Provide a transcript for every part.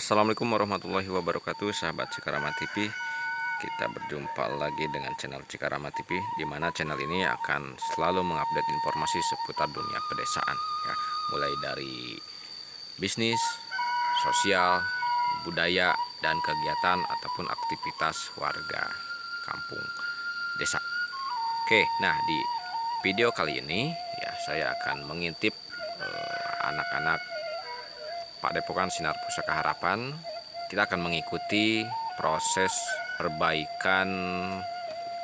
Assalamualaikum warahmatullahi wabarakatuh, sahabat Cikarama TV. Kita berjumpa lagi dengan channel Cikarama TV, di mana channel ini akan selalu mengupdate informasi seputar dunia pedesaan ya, mulai dari bisnis, sosial, budaya, dan kegiatan ataupun aktivitas warga kampung desa. Oke, nah di video kali ini ya saya akan mengintip anak-anak Padepokan Sinar Pusaka Harapan. Kita akan mengikuti proses perbaikan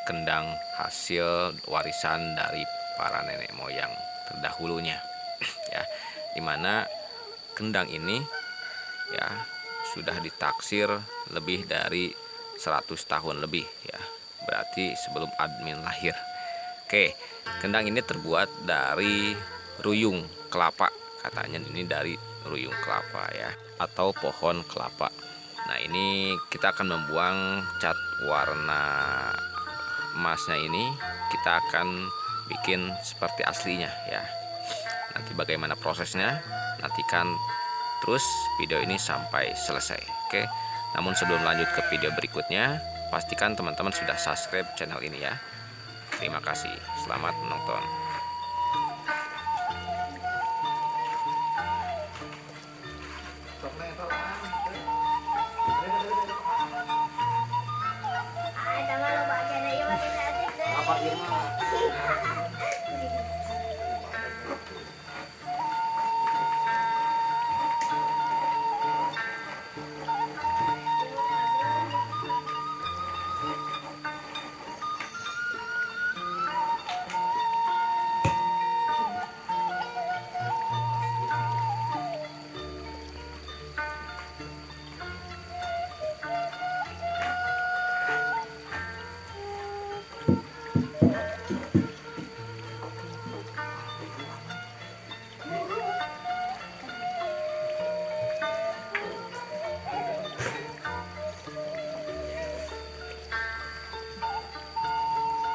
kendang hasil warisan dari para nenek moyang terdahulunya ya, dimana kendang ini ya sudah ditaksir lebih dari 100 tahun lebih ya, berarti sebelum admin lahir. Oke, kendang ini terbuat dari ruyung kelapa, katanya ini dari ruyung kelapa ya, atau pohon kelapa. Nah, ini kita akan membuang cat warna emasnya ini, kita akan bikin seperti aslinya ya. Nanti bagaimana prosesnya, nantikan terus video ini sampai selesai. Oke, namun sebelum lanjut ke video berikutnya, pastikan teman-teman sudah subscribe channel ini ya. Terima kasih, selamat menonton. Ah, eta mah loba aja ieu mah cantik deh. Apa ieu mah?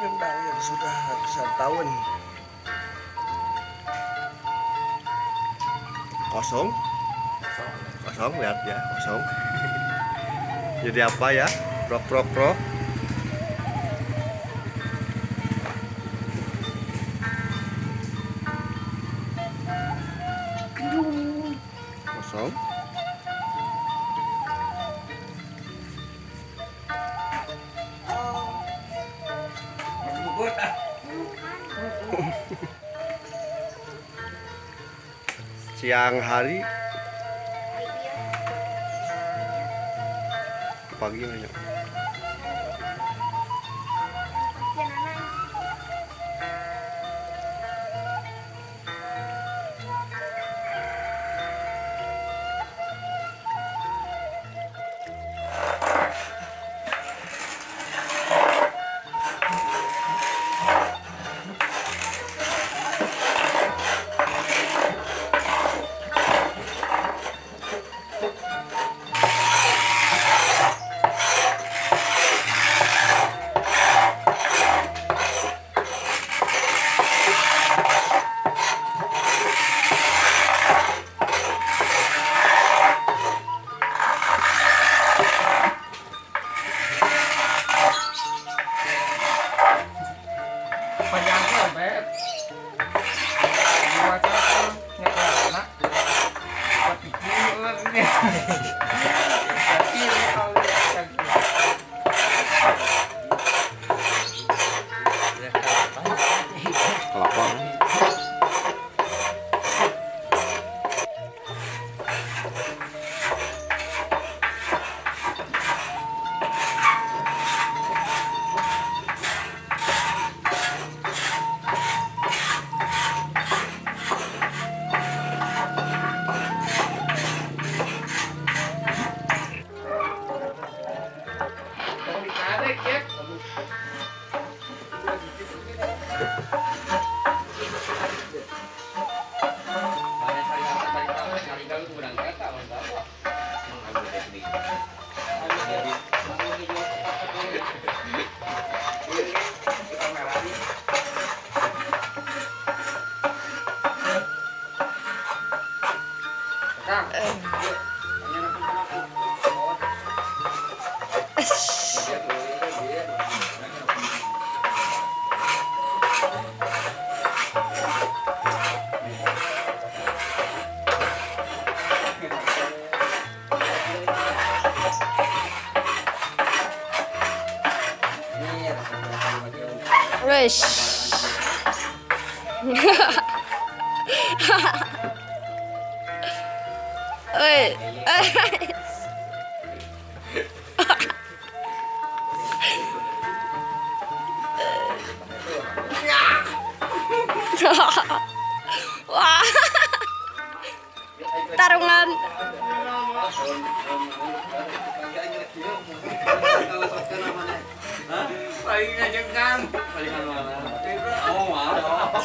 Kendang yang sudah ratusan tahun kosong, kosong, lihat ya, kosong. Jadi apa ya, prok prok prok. Kosong. Siang hari, pagi nanya. Panjang tuh bet. Dua cakul nyekelana. Buat dipuluh ini. Tapi kalau Kelapa. Wesh. Oi. Wah. Tarungan. Paling ngajengkang. Paling mana? Oh, mau. Oh.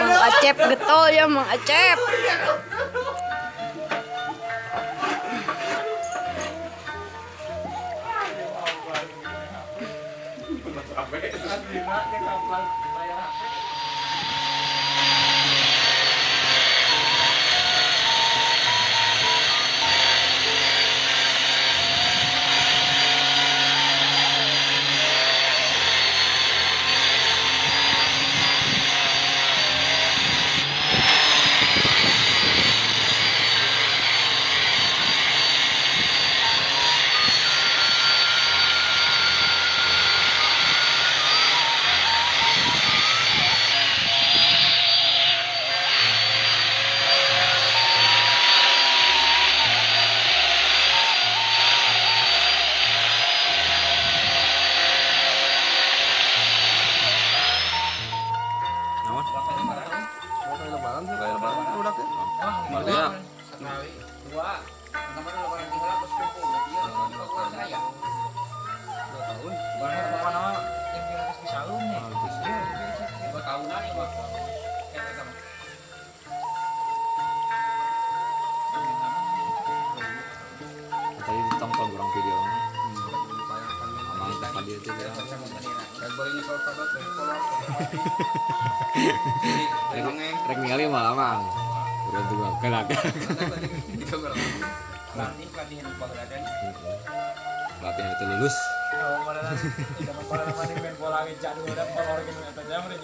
Mang Acep getol ya Mang Acep. Tadi ditonton orang videonya. Amang tadi itu ya. Rek ningali malah mang. Urang tuh galak. Latihan itu lulus.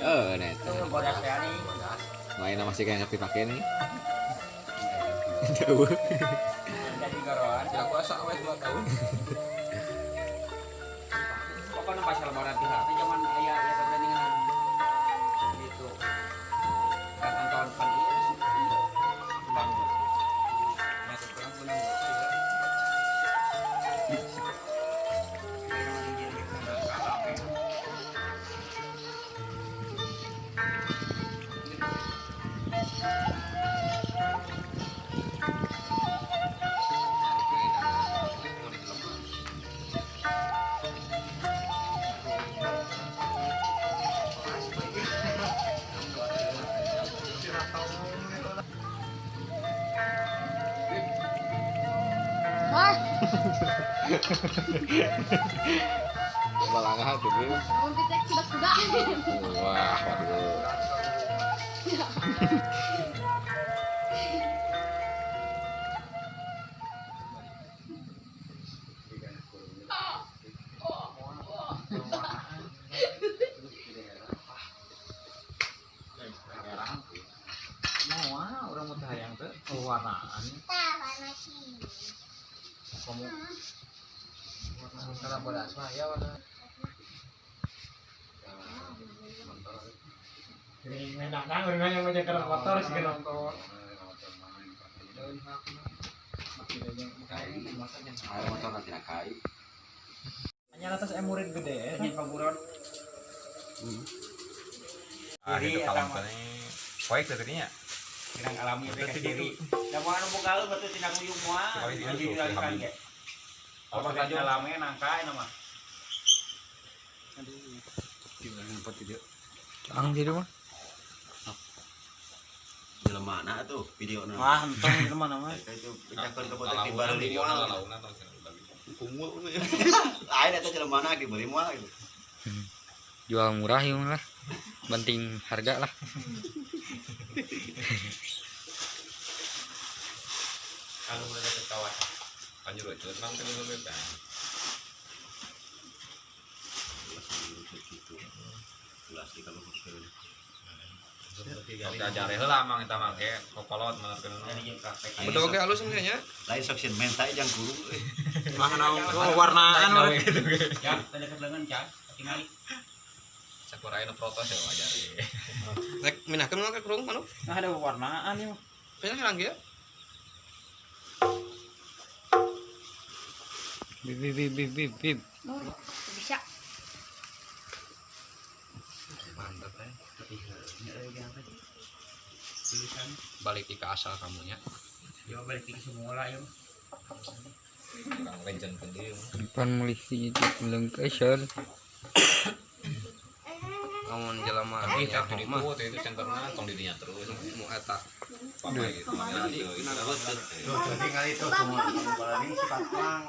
Oh, nah itu. Main masih kayak ngerti pakai nih. Jauh. Puasa awet 2 tahun. Pokoknya pas lebaran pihak itu zaman ayah ya pertandingan gitu. Kan tahun pan ieu bangun. Nah, sekarang menang. Balangah tuh. Wah, waduh. Mau orang mau hayang teh warnaan. Kamu warna bodas mah ya warna. Jadi menakang urang yang macam kerang motor sih nonton. Air motor nanti nak kai. Hanya atas emurin gede ya. Paguron. Ah, itu kalau misalnya poek tadinya. Kinang alami teh diri. Da moal anu boga batu tina nguyung moal. Jadi kali ge. Apa alami nangka eta mah. Aduh. Gimana empat video? Ang jadi mah. Mana tuh video na? Wah, entong di mana mah. Itu pecahkan ke botek di bari moal. Lain eta jelema mana dibeli moal gitu. Jual murah ieu lah. Banting harga lah. Kalau udah deket kawan. Lanjut nang teh beda. Gitu. Jelas di kalau Diajare heula mang eta mah ke kokolot menerkeun. Betul oke halus nya. Lain sok sieun menta jang guru. Mah naon oh, warnaan we. Ya, dekat lengan cah. Tinggali. Sakura aya nu protes ya ajare. Rek minahkeun mah ke kurung manu. Nah, ada warnaan ya. Pindah herang ge. Bib bib bib bib bib. Bisa. Mantap eh. Balik ke asal kamunya. Ya balik ke semula ya. Kang legend deui. Pan mulih itu lengkesan. Amun jelema Tapi nya teh di mah itu itu senterna tong di dinya terus. mu eta. Pakai gitu. Tuh tinggal itu balani sifat mang.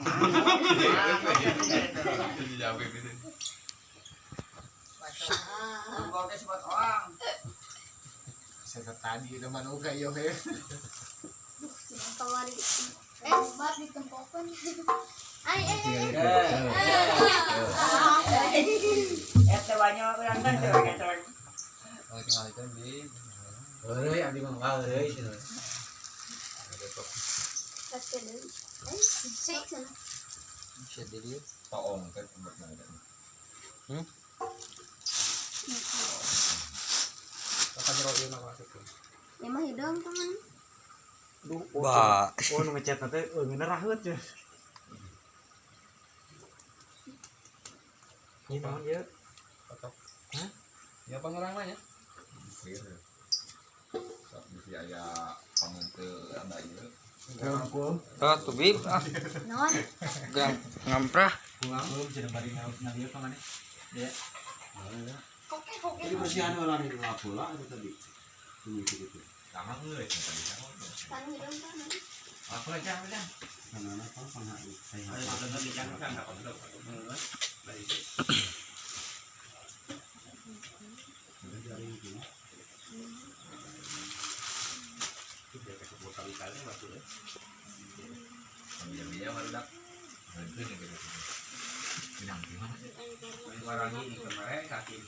Kamari obat ditempokeun. Ay, ay, ay. Eh, banyak orang kan tuh, kan. Si. Paong teh tempatna eta. Ya mah hidung teman. Ba. Oh, nu ngechat teh euy ngeunah ya. Ini naon ieu? Ya pangerang nya. Clear. Sok bisi aya pangeunteul anda ieu. Tuh tuh bib ah. Naon? Gang ngamprah. Belum cenah bari ngaus ieu ka maneh. Ya. Koke koke. Jadi bersihan heula nih bola itu tadi. Ini gitu. Tama geus tadi. Kan hidung kan. Aku aja aja. Karena apa pangha saya. Biar-biar barudak. Heukeun gitu. Minang gimana? Warangi di kemarin sakit.